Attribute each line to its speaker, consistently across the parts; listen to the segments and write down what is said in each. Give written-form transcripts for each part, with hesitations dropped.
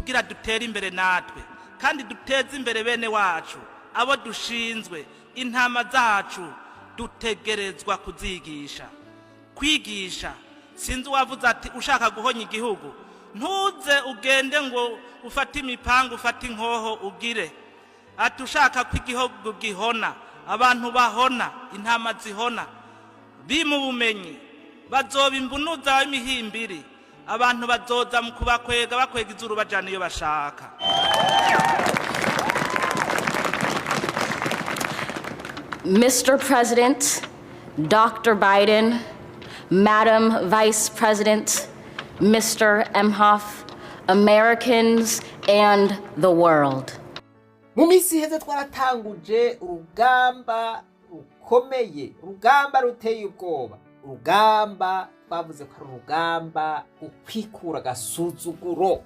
Speaker 1: Kugira dutere imbere natwe kandi duteze imbere bene wacu, abo dushinzwe, intama zacu dutegerezwa kuzigisha. Kwigisha, sinzi uwavuze ati: "Ushaka guhonya igihugu, ntuze ugende ngo ufate imipanga, ufate inkoho ugire." Ati: "Ushaka ko igihugu gihona, abantu bahona, intama zihona, bima ubumenyi, bazoba imbunuza w'imihimbiri, abantu bazoza mu kubakwega, bakwega izuru, bajana iyo bashaka."
Speaker 2: Mr. President, Dr. Biden, Madam Vice President, Mr. Emhoff, Americans, and the world.
Speaker 3: Mu minsi iheze twaratanguje urugamba rukomeye, urugamba ruteye ubwoba, urugamba twavuze ko ari urugamba ukwikura agasuzuguro.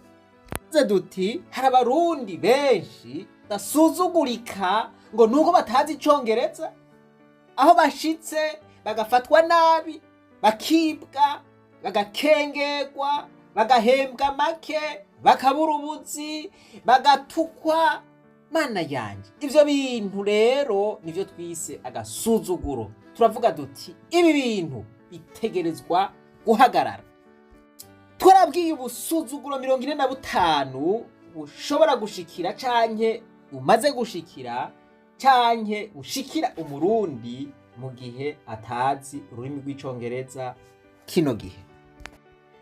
Speaker 3: Tuvuze duti hari Abarundi benshi basuzugurika ngo nuko batazi Icongereza, aho bashitse bagafatwa nabi, bakibwa, bagakengerwa, bagahembwa make, bakabura ubuzi, bagatukwa. Mana yanje, ivyo bintu rero nivyo twise agasuzuguro. Turavuga duti ibi bintu bitegerezwa guhagarara. Twarabwiye ubusuzuguro 45 bushobora gushikira canke bumaze gushikira canke bushikira Umurundi mu gihe atazi ururimi rw'Icongereza kino gihe.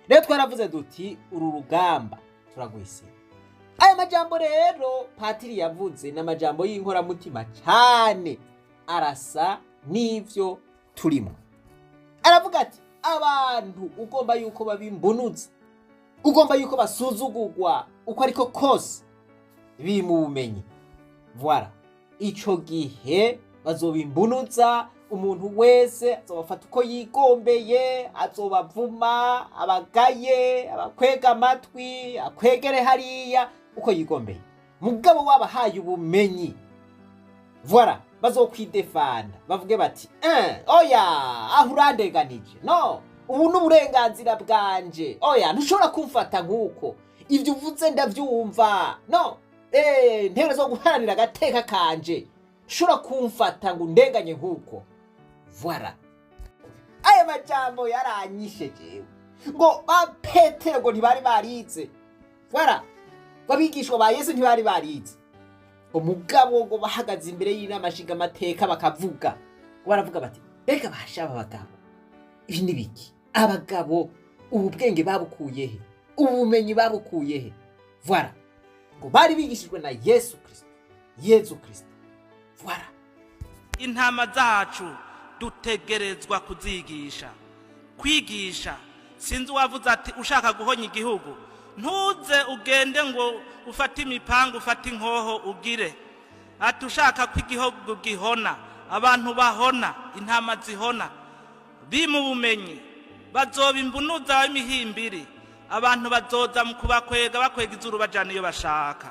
Speaker 3: Rero twaravuze duti uru rugamba turagwisiye. Aya majambo rero patiri yavuze ni amajambo y'inkoramutima cyane, arasa n'ivyo turimo. Aravuga ati abantu ugomba yuko babimbunuza, ugomba yuko basuzugurwa uko ariko kose, bima ubumenyi, voilà, ico gihe bazobimbunuza. Umuntu wese azobafata uko yigombeye, azobavuma, abagaye, abakwega amatwi, akwegere hariya uko yigombeye. Mugabo wabahaye ubumenyi, voilà, bazokwidefanda, bavuge bati: "Oya, aho urandenganije, no ubu ni uburenganzira bwanje, oya, ntushobora kumfata nk'uko ibyo uvuze ndavyumva, no ntegerezwa guharanira agateka kanje, ntushobora kumfata ngo undenganye nk'uko." Voilà, aya majambo yaranyishe jewe, ngo ba Petero ngo ntibari barize, voilà, ngo abigishwa ba Yesu ntibari barize, umugabo ngo bahagaze imbere y'inama nshingamateka bakavuga, ngo baravuga bati: "Mbega basha aba bagabo, ibi ni biki? Abagabo ubu bwenge babukuye he? Ubu bumenyi babukuye he?" Voilà, ngo bari bigishijwe na Yesu Kristo, Yesu Kristo, voilà.
Speaker 1: Intama zacu dutegerezwa kuzigisha. Kwigisha, sinzi uwavuze ati: "Ushaka guhonya igihugu, ntuze ugende ngo ufate imipanga, ufate inkoho ugire." Ati: "Ushaka ko igihugu gihona, abantu bahona, intama zihona, bima ubumenyi, bazoba imbunuza w'imihimbiri, abantu bazoza mu kubakwega, bakwega izuru, bajana iyo bashaka."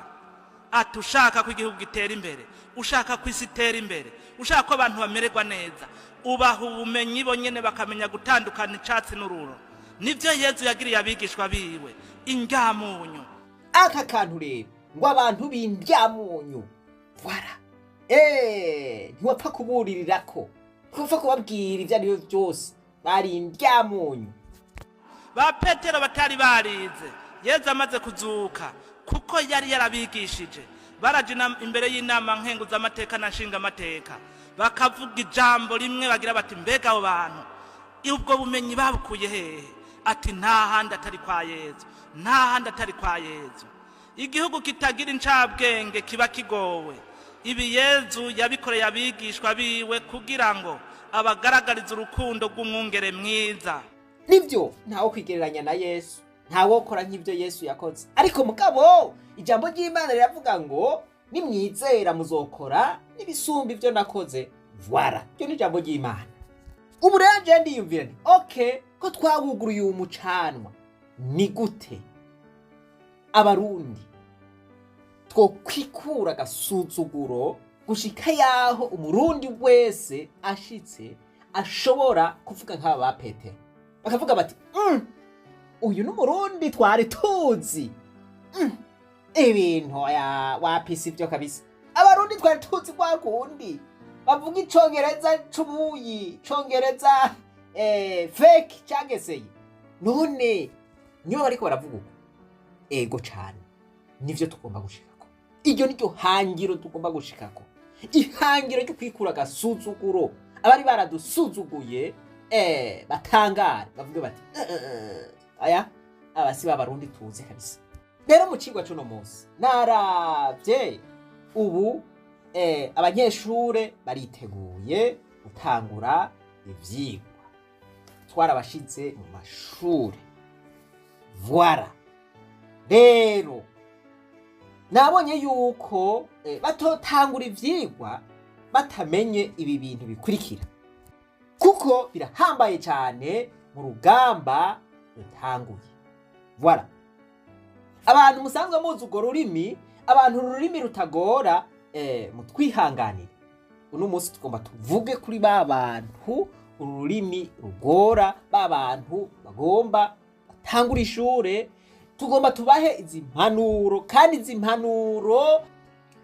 Speaker 1: Ati: "Ushaka ko igihugu gitera imbere, ushaka ko isi itera imbere, ushaka ko abantu bamererwa neza, ubaha ubumenyi bonyine bakamenya gutandukana icatsi n'ururo." Nibyo Yezu yagiriye abigishwa biwe, indyamunyu.
Speaker 3: Aka kantu rero ngo abantu b'indyamunyu, voilà, ntiwapfa kuburirirako, ntiwapfa kubabwira ibyo ari byo byose, bari indyamunyu.
Speaker 1: Ba Petero batari barize, Yezu amaze kuzuka, kuko yari yarabigishije, baraje imbere y'inama nkenguzamateka na nshingamateka, bakavuga ijambo rimwe, bagira bati: "Mbega abo bantu ubwo bumenyi babukuye hehe?" Ati: "Nta handi atari kwa Yezu, nta handi atari kwa Yezu." Igihugu kitagira incabwenge kiba kigowe. Ibi Yezu yabikoreye abigishwa biwe kugira ngo abagaragarize urukundo rw'umwungere mwiza.
Speaker 3: Nibyo, ntawo kwigereranya na Yesu, ntawokora nk'ibyo Yesu yakoze, ariko mugabo ijambo ry'Imana riravuga ngo nimwizera muzokora n'ibisumba ibyo nakoze. Voilà, iryo ni ijambo ry'Imana. Ubu rero nje ndiyumvira nti okay, ko twawuguruye uyu mucanwa, ni gute Abarundi twokwikura agasuzuguro gushika yaho Umurundi wese ashitse ashobora kuvuga nk'aba ba Petero, bakavuga bati: "Uyu ni Umurundi twari tuzi." Ibintu ya wapisi ibyo kabisa. Abarundi twari tuzi kwa kundi bavuga icongereza c'ubuyi, icongereza fake cageseye. None niyo bariko baravuga uko? Ego cane, nivyo tugomba gushikako. Iryo niryo hangiro tugomba gushikako, ihangiro ryo kwikura agasuzuguro. Abari baradusuzuguye batangare, bavuge bati: "Eh, eh, eh, aya aba si b'Abarundi tuzi kabisa." Rero mu cigwa c'uno munsi naravye ubu abanyeshure bariteguye gutangura ivyigwa, twarabashize mu mashure. Voilà, rero nabonye yuko batotangura ivyigwa batamenye ibi bintu bikurikira, kuko birahambaye cyane mu rugamba rutanguye. Voilà, abantu musanzwe muzi urwo rurimi, abantu ururimi rutagora, mutwihanganire. Uno munsi tugomba tuvuge kuri ba bantu ururimi rugora, ba bantu bagomba batangura ishure. Tugomba tubahe izi mpanuro, kandi izi mpanuro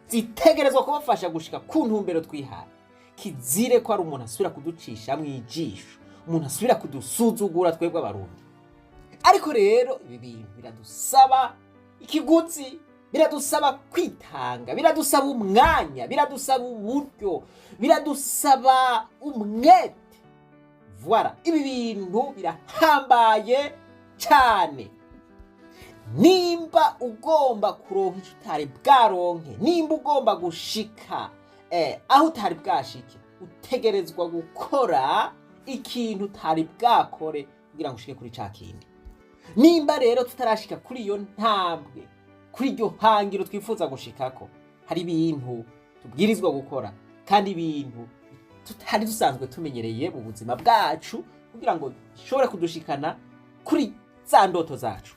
Speaker 3: zitegerezwa kubafasha gushika ku ntumbero twihaye. Kizire ko ari umuntu asubira kuducisha mu ijisho, umuntu asubira kudusuzugura twebwe Abarundi. Ariko rero ibi bintu biradusaba ikiguzi, biradusaba kwitanga, biradusaba umwanya, biradusaba uburyo, biradusaba umwete. Voilà, ibi bintu birahambaye cyane. Nimba ugomba kuronka icyo utari bwaronke, nimba ugomba gushika aho utari bwashike, utegerezwa gukora ikintu utari bwakore kugira ngo ushike kuri ca kindi. Nimba rero tutarashika kuri iyo ntambwe, kuri iryo hangiro twifuza gushikako, hari ibintu tubwirizwa gukora, kandi ibintu tutari dusanzwe tumenyereye mu buzima bwacu, kugira ngo bishobore kudushikana kuri za ndoto zacu.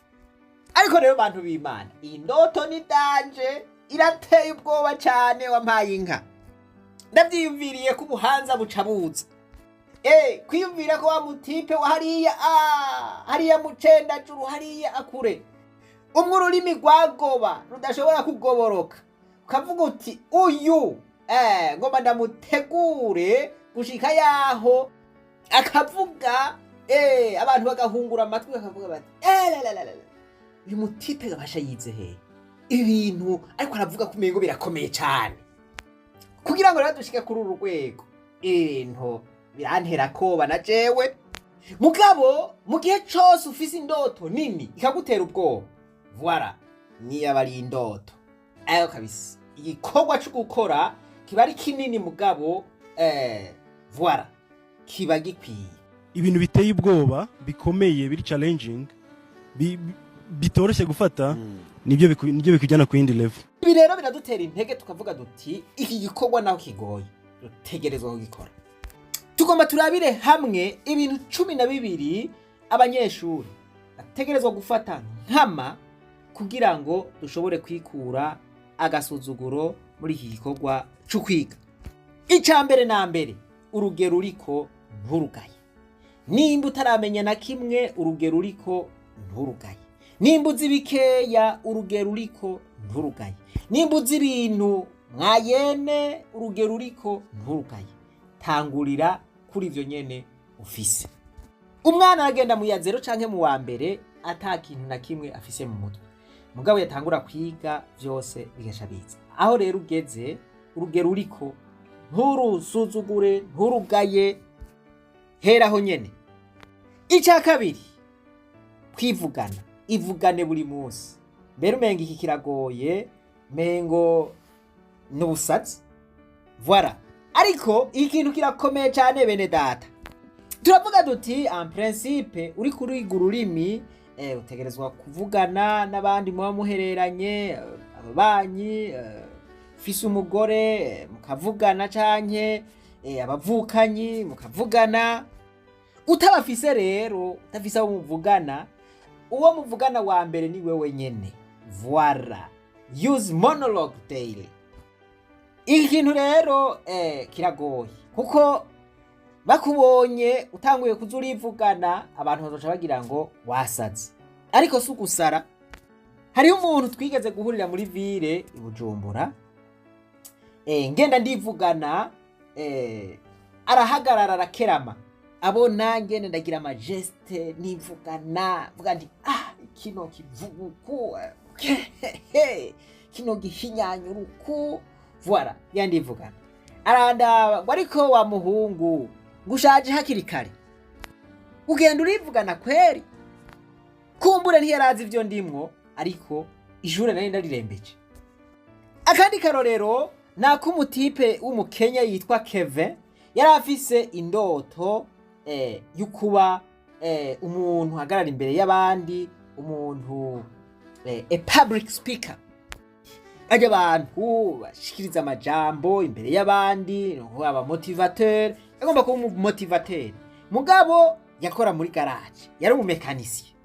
Speaker 3: Ariko rero, bantu b'Imana, iyi ndoto ni danger, irateye ubwoba cyane. Wampaye inka, ndabyiyumviriye ko ubuhanza buca buza. Kwiyumvira ko wa mutipe wa hariya, hariya mu Cendajuru, hariya akure, umwe ururimi rwagoba rudashobora kugoboroka, ukavuga uti: "Uyu ngomba ndamutegure gushika yaho akavuga, abantu bagahungura amatwi, bakavuga bati: 'Eh, la, la, la, la. Uyu mutipe gabasha yize hehe ibi bintu ariko aravuga ko umengo birakomeye cyane?'" Kugira ngo rero dushike kuri uru rwego, ibintu birantera koba na jewe. Mugabo mu gihe cose ufise indoto nini ikagutera ubwoba, voilà, niyo aba ari indoto ayo kabisa, igikorwa co gukora kiba ari kinini, mugabo voilà, kiba gikwiye.
Speaker 4: Ibintu biteye ubwoba, bikomeye, biri challenging, bitoroshye gufata, nibyo bikujyana ku yindi level.
Speaker 3: Ibi rero biradutera intege, tukavuga duti: "Iki gikorwa naho kigoye, dutegerezwa kugikora." Tugomba turabire hamwe ibintu 12 abanyeshuri bategerezwa gufata nkama kugira ngo dushobore kwikura agasuzuguro muri iki gikorwa cyo kwiga. Icya mbere na mbere, urugero uriko nturugaye. Nimba utaramenya na kimwe, urugero uriko nturugaye. Nimba uzi bikeya, urugero uriko nturugaye. Nimba uzi ibintu mwayene, urugero uriko nturugaye. Tangurira kuri ivyo nyene ufise. Umwana aragenda mu ya zéro canke mu wa mbere ata kintu na kimwe afise mu mutwe, mugabo yatangura kwiga vyose bigasha biza. Aho rero ugeze, urugero uriko nturusuzugure, nturugaye, heraho nyene. Icya kabiri, kwivugana. Ivugane buri munsi. Mbere umenga iki kiragoye, mengo n'ubusazi, voilà, ariko iki kintu kirakomeye cyane, bene data. Turavuga duti: en principe, uri kuriga ururimi, utegerezwa kuvugana n'abandi muba muhereranye, ababanyi, ufise umugore, mukavugana, canke abavukanyi mukavugana. Utabafise rero, udafise abo muvugana, uwo muvugana wa mbere ni wewe nyene. Voilà, use monologue daily. Iki kintu rero kiragoye, kuko bakubonye utanguye kuza urivugana, abantu bazoca bagira ngo wasaze. Ariko si ugusara. Hariho umuntu twigeze guhurira muri ville i Bujumbura, ngenda ndivugana, arahagarara arakerama, abona ngenda ndagira ama gestes nivugana, mvuga nti: "Ah, kino kivuga uku, kino gihinyanyura uku." Voilà, yandivugana arandaba ngo: "Ariko wa muhungu, ngo ushaje hakiri kare, ugenda urivugana kweri." Kumbure ntiyarazi ivyo ndimwo, ariko ishure nari ndarirembeje. Akandi karorero ni ak'umu type w'Umukenya yitwa Kevin. Yari afise indoto y'ukuba umuntu ahagarara imbere y'abandi, umuntu a public speaker, ajya abantu bashikiriza amajambo imbere y'abandi, aba motivateur. Agomba kuba umu motivateur, mugabo yakora muri garage, yari umu mécanicien.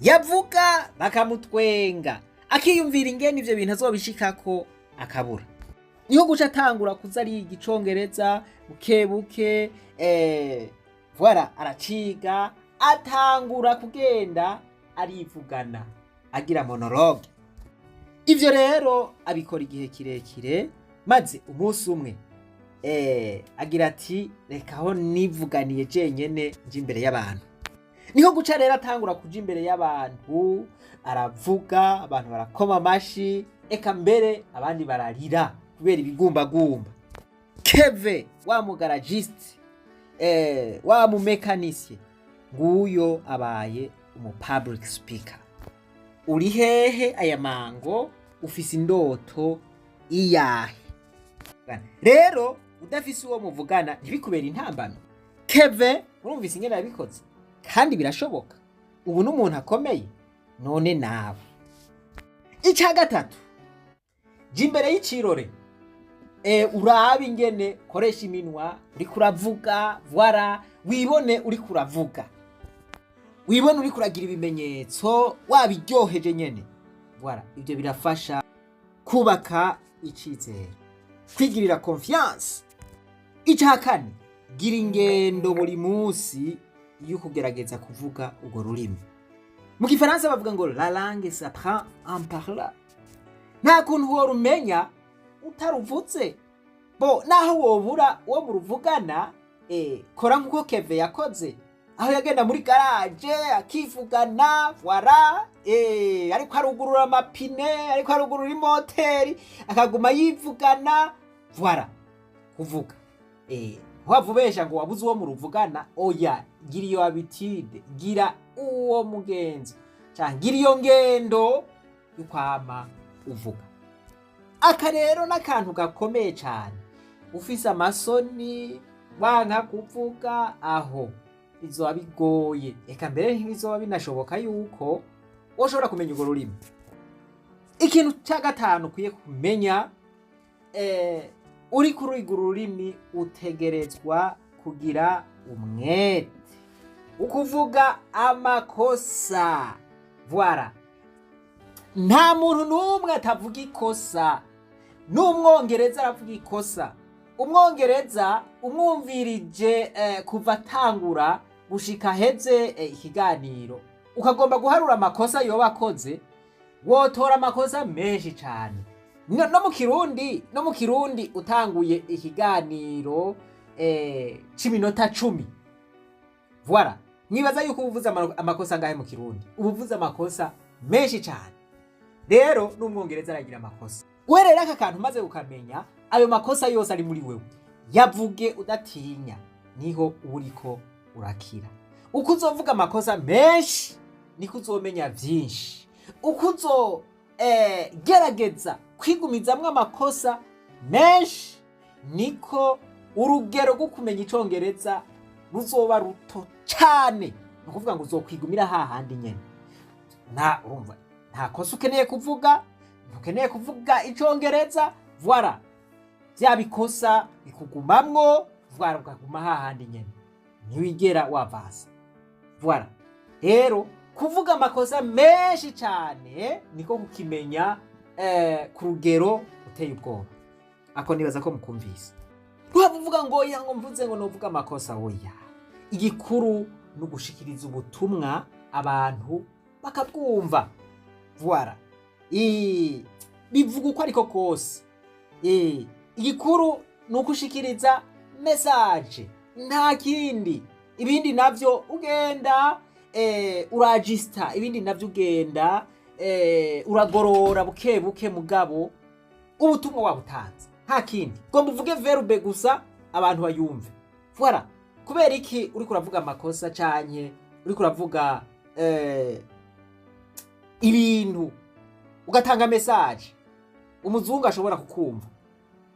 Speaker 3: Yavuga bakamutwenga, akiyumvira ingene ivyo bintu azobishikako akabura. Niho guca atangura kuza ariga Icongereza buke buke, voilà, araciga, atangura kugenda arivugana, agira monologue. Ivyo rero abikora igihe kirekire, maze umunsi umwe agira ati: "Reka aho nivuganiye jenyene nje imbere y'abantu." Niho guca rero atangura kuja imbere y'abantu, aravuga, abantu barakoma amashi, eka mbere abandi bararira kubera ibigumbagumba. Keve wa mu garagiste, wa mu mécanicien, nguyo abaye umu public speaker. Uri hehe aya mango? Ufise indoto iyahe? Rero udafise uwo muvugana ntibikubera intambamyi. Keve urumvise ingene yabikoze, kandi birashoboka. Ubu n'umuntu akomeye. None nawe? Icya gatatu, jya imbere y'ikirore, urabe ingene koresha iminwa uriko uravuga. Voilà, wibone uriko uravuga, wibone uriko uragira ibimenyetso wabiryoheje nyene. Voilà, ibyo birafasha kubaka icizere, kwigirira confiance. Icya kane, gira ingendo buri munsi yo kugerageza kuvuga urwo rurimi. Mu Gifaransa bavuga ngo: "La langue s'apprend en parlant." Nta kuntu worumenya utaruvuze. Bo naho wobura uwo muruvugana, kora nk'uko Keve yakoze, aho yagenda muri garage akivugana. Voilà, ariko arugurura amapine, ariko arugurura imoteri, akaguma yivugana. Voilà, kuvuga, ntiwava ubesha ngo wabuze uwo muruvugana. Oya, gira iyo habitude, gira uwo mugenzo canke gira iyo ngendo y'ukwama uvuga. Aka rero n'akantu gakomeye cyane. Ufise amasoni, wanka kuvuga, aho bizoba bigoye, eka mbere ntibizoba binashoboka yuko woshobora kumenya urwo rurimi. Ikintu cya gatanu ukwiye kumenya, uri kuriga ururimi utegerezwa kugira umwete ukuvuga amakosa. Voilà, nta muntu n'umwe atavuga ikosa. N'Umwongereza aravuga ikosa. Umwongereza umwumvirije kuva atangura gushika aheze ikiganiro, ukagomba guharura amakosa yoba akoze, wotora amakosa menshi cyane. No mu Kirundi utanguye ikiganiro c'iminota 10, voilà, mwibaza yuko uba uvuze amakosa angahe mu Kirundi? Uba uvuze amakosa menshi cyane. Rero n'Umwongereza aragira amakosa. We rero aka kantu umaze kukamenya, ayo makosa yose ari muri wewe yavuge udatinya, niho uba uriko urakira. Uko uzovuga amakosa menshi niko uzomenya vyinshi. Uko uzo gerageza kwigumizamwo amakosa menshi niko urugero rwo kumenya Icongereza ruzoba ruto cyane. Ni ukuvuga ngo uzokwigumira hahandi nyene. Nta urumva, nta kosa ukeneye kuvuga, ntukeneye kuvuga Icongereza. Voilà, vya bikosa bikugumamwo. Voilà, ukaguma hahandi nyene, ntiwigera wavasa. Voilà, rero kuvuga amakosa menshi cyane niko kukimenya ku rugero uteye ubwoba. Ako nibaza ko mukumvise. Ntuhava uvuga ngo: "Oya, ngo mvuze ngo novuga amakosa." Oya, igikuru ni ugushikiriza ubutumwa abantu bakabwumva. Voilà. Bivuga uko ariko kose. Igikuru ni ugushikiriza message, nta kindi. Ibindi navyo ugenda urajista, ibindi navyo ugenda uragorora buke buke, mugabo ubutumwa wabutanze, nta kindi. Gomba uvuge verbe gusa abantu bayumve. Voilà. Kubera iki uriko uravuga amakosa canke uriko uravuga ibintu ugatanga message umuzungu ashobora kukumva?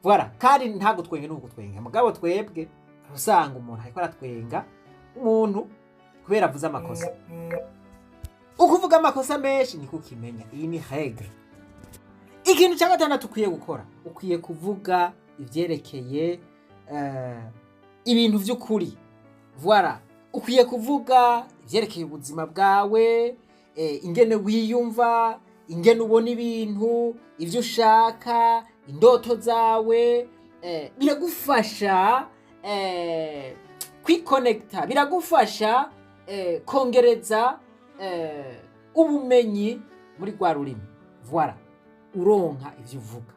Speaker 3: Voilà. Kandi ntabwo twenge nuko twenge, mugabo twebwe usanga umuntu ariko aratwenga umuntu kubera avuze amakosa. Ukuvuga amakosa menshi niko ukimenya. Iyi ni règle. Ikintu cya gatandatu ukwiye gukora, ukwiye kuvuga ivyerekeye ibintu vy'ukuri. Voilà. Ukwiye kuvuga ivyerekeye ubuzima bwawe, ingene wiyumva, ingene ubona ibintu, ivyo ushaka, indoto zawe. Biragufasha kwikonekita, biragufasha kongereza ubumenyi muri rwa rurimi. Voilà. Uronka ivyo uvuga,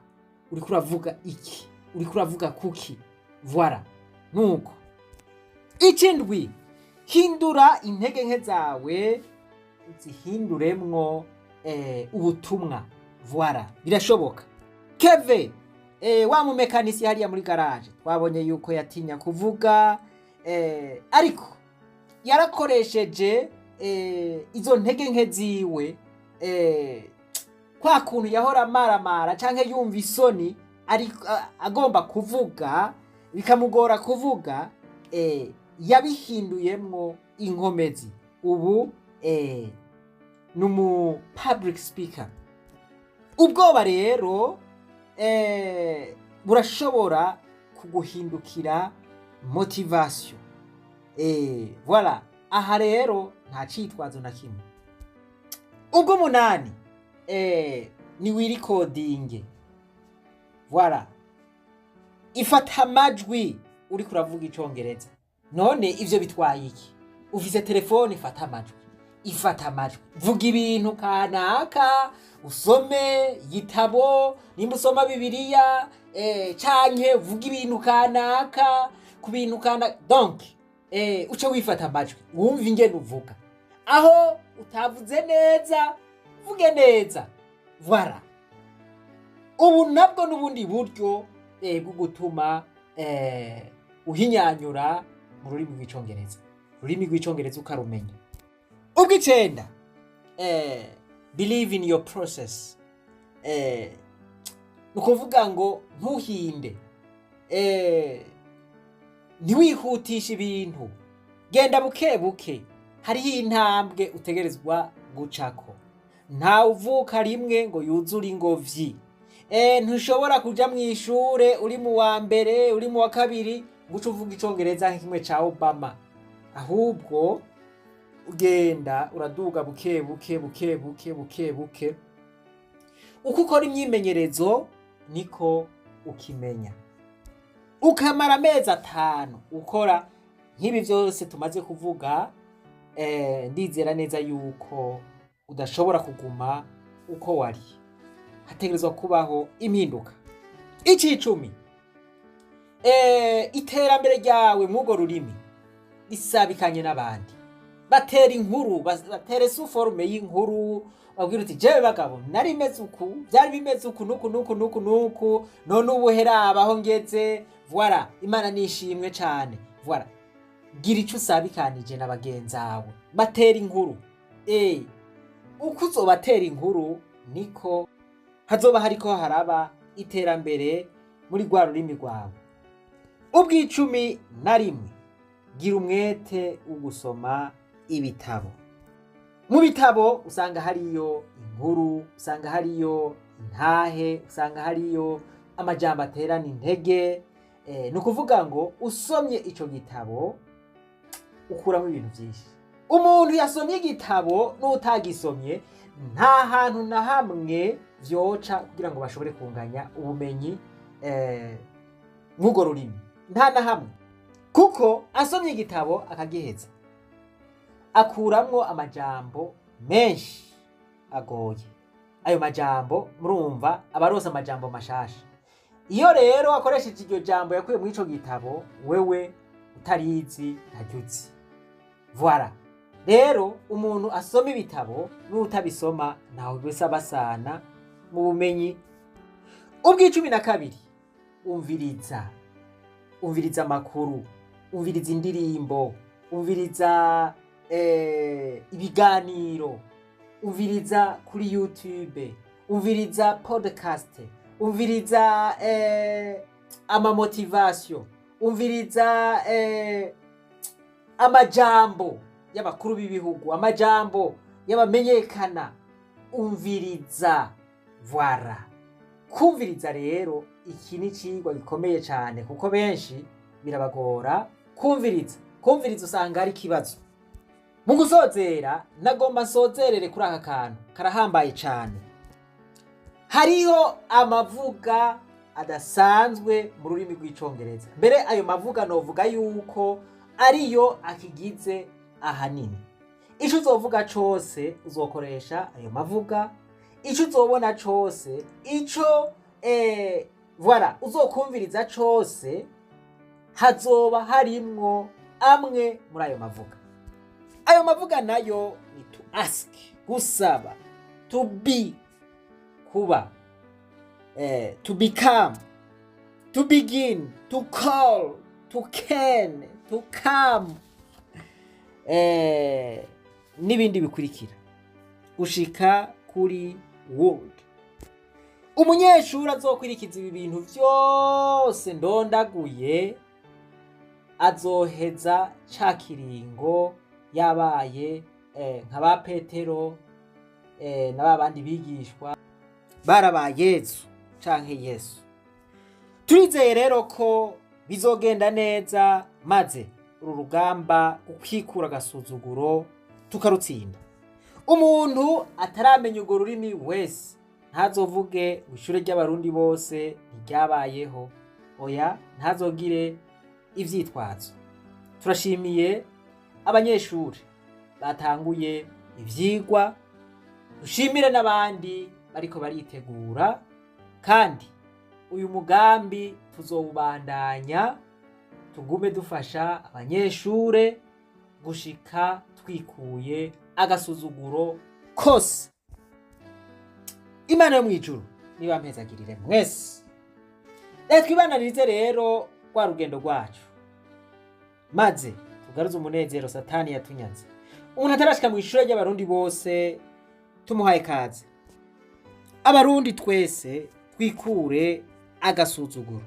Speaker 3: uriko uravuga iki, uriko uravuga kuki. Voilà. Nuko ikindwi, hindura intege nke zawe uzihinduremwo ubutumwa. Voilà, birashoboka. Keve, wa mumekanisi hariya muri garage, twabonye yuko yatinya kuvuga, ariko yarakoresheje izo ntege nke ziwe, kwa kuntu yahora amaramara canke yumva isoni ari agomba kuvuga bikamugora kuvuga, yabihinduyemwo inkomezi. Ubu ni umu public speaker. Ubwoba rero burashobora kuguhindukira motivation. Voilà. Aha rero nta citwazo na kimwe. Ubwo munani, ni wirikodinge. Voilà. Ifata amajwi uriko uravuga icongereza. None ivyo bitwaye iki? Ufise telefone, ifata amajwi, ifata amajwi, vuga ibintu kanaka, usome igitabo nimba usoma Bibiliya, canke vuga ibintu kanaka ku bintu kanaka. Donc uce wifata amajwi wumve ingene uvuga. Aho utavuze neza, vuge neza. Voilà. Ubu nabwo n'ubundi buryo bwo gutuma uhinyanyura mu rurimi rw'icongereza, ururimi rw'icongereza ukarumenya. Ubw'icenda, believe in your process. Ni ukuvuga ngo ntuhinde, ntiwihutishe ibintu, genda buke buke. Hariho intambwe utegerezwa gucako. Ntawe uvuka rimwe ngo yuzure ingobyi. Ntushobora kuja mu ishure uri mu wa mbere, uri mu wa kabiri, ngo uce uvuga icongereza nk'imwe ca Obama. Ahubwo ugenda uraduga buke buke, buke buke, buke buke. Uko ukora imyimenyerezo niko ukimenya. Ukamara amezi 5 ukora nk'ibi byose tumaze kuvuga, ndizera neza yuko udashobora kuguma uko wari. Hategerezwa kubaho impinduka. Icicumi, iterambere ryawe mw'urwo rurimi risabikanye n'abandi. Batera inkuru, batere sous forme y'inkuru, babwira uti: "Jewe bagabo nari meze uku, byari bimeze uku nuku nuku nuku nuku, none ubu heraba aho ngeze. Voilà, Imana nishimwe cane." Voilà. Gira ico usabikanije na bagenzi bawe, batera inkuru. Uko uzobatera inkuru niko hazoba hariko haraba iterambere muri rwa rurimi rwawe. Ubw'icumi na rimwe, gira umwete wo gusoma ibitabo. Mu bitabo usanga hariyo inkuru, usanga hariyo intahe, usanga hariyo amajambo aterana intege. Ni ukuvuga ngo usomye ico gitabo ukuramo ibintu byinshi. Umuntu yasomye igitabo n'utagisomye nta hantu na hamwe vyoca kugira ngo bashobore kunganya ubumenyi mw'urwo rurimi, nta na hamwe. Kuko asomye igitabo akagiheza akuramwo amajambo menshi agoye. Ayo majambo murumva abaronse amajambo mashasha. Iyo rero akoresheje iryo jambo yakuye muri ico gitabo, wewe utarizi ntaryo uzi. Voilà. Rero umuntu asoma ibitabo n'utabisoma ntawe bisa basana mu bumenyi. Ubw'icumi na kabiri, umviriza. Umviriza amakuru, umviriza indirimbo, umviriza ibiganiro, umviriza kuri YouTube, umviriza podcast, umviriza amamotivation, umviriza amajambo y'abakuru b'ibihugu, amajambo y'abamenyekana. Umviriza. Voilà. Kumviriza rero, iki ni icigwa gikomeye cyane, kuko benshi birabagora kumviriza. Kumviriza usanga ari ikibazo. Mu gusozera, nagomba nsozerere kuri aka kantu karahambaye cyane. Hariho amavuga adasanzwe mu rurimi rw'Icongereza. Mbere ayo mavuga novuga yuko ariyo akigize ahanini. Ico uzovuga cose uzokoresha ayo mavuga, ico uzobona cose, ico voilà, uzokumviriza cose hazoba harimwo amwe muri ayo mavuga. Ayo mavuga nayo ni to ask, gusaba, to be, kuba, to become, to begin, to call, to can, to come, n'ibindi bikurikira gushika kuri would. Umunyeshuri azokwirikiza ibi bintu vyose ndondaguye azoheza ca kiringo yabaye nka ba Petero na ba bandi bigishwa barabaye Yesu canke Yesu. Turizeye rero ko bizogenda neza, maze uru rugamba ukwikura agasuzuguro tukarutsinda. Umuntu ataramenya urwo rurimi wese ntazovuge ngo ishure ry'Abarundi bose ntiryabayeho. Oya, ntazogire ivyitwazo. Turashimiye abanyeshuri batanguye ivyigwa, dushimire n'abandi bariko baritegura, kandi uyu mugambi tuzowubandanya, tugume dufasha abanyeshure gushika twikuye agasuzuguro kose. Imana yo mw'ijuru niba mpezagirire mwese. Reka twibananirize rero rwa rugendo rwacu, maze tugaruze umunezero Satani yatunyaze. Umuntu atarashika mu ishure ry'Abarundi bose tumuhaye kaze. Abarundi twese twikure agasuzuguro.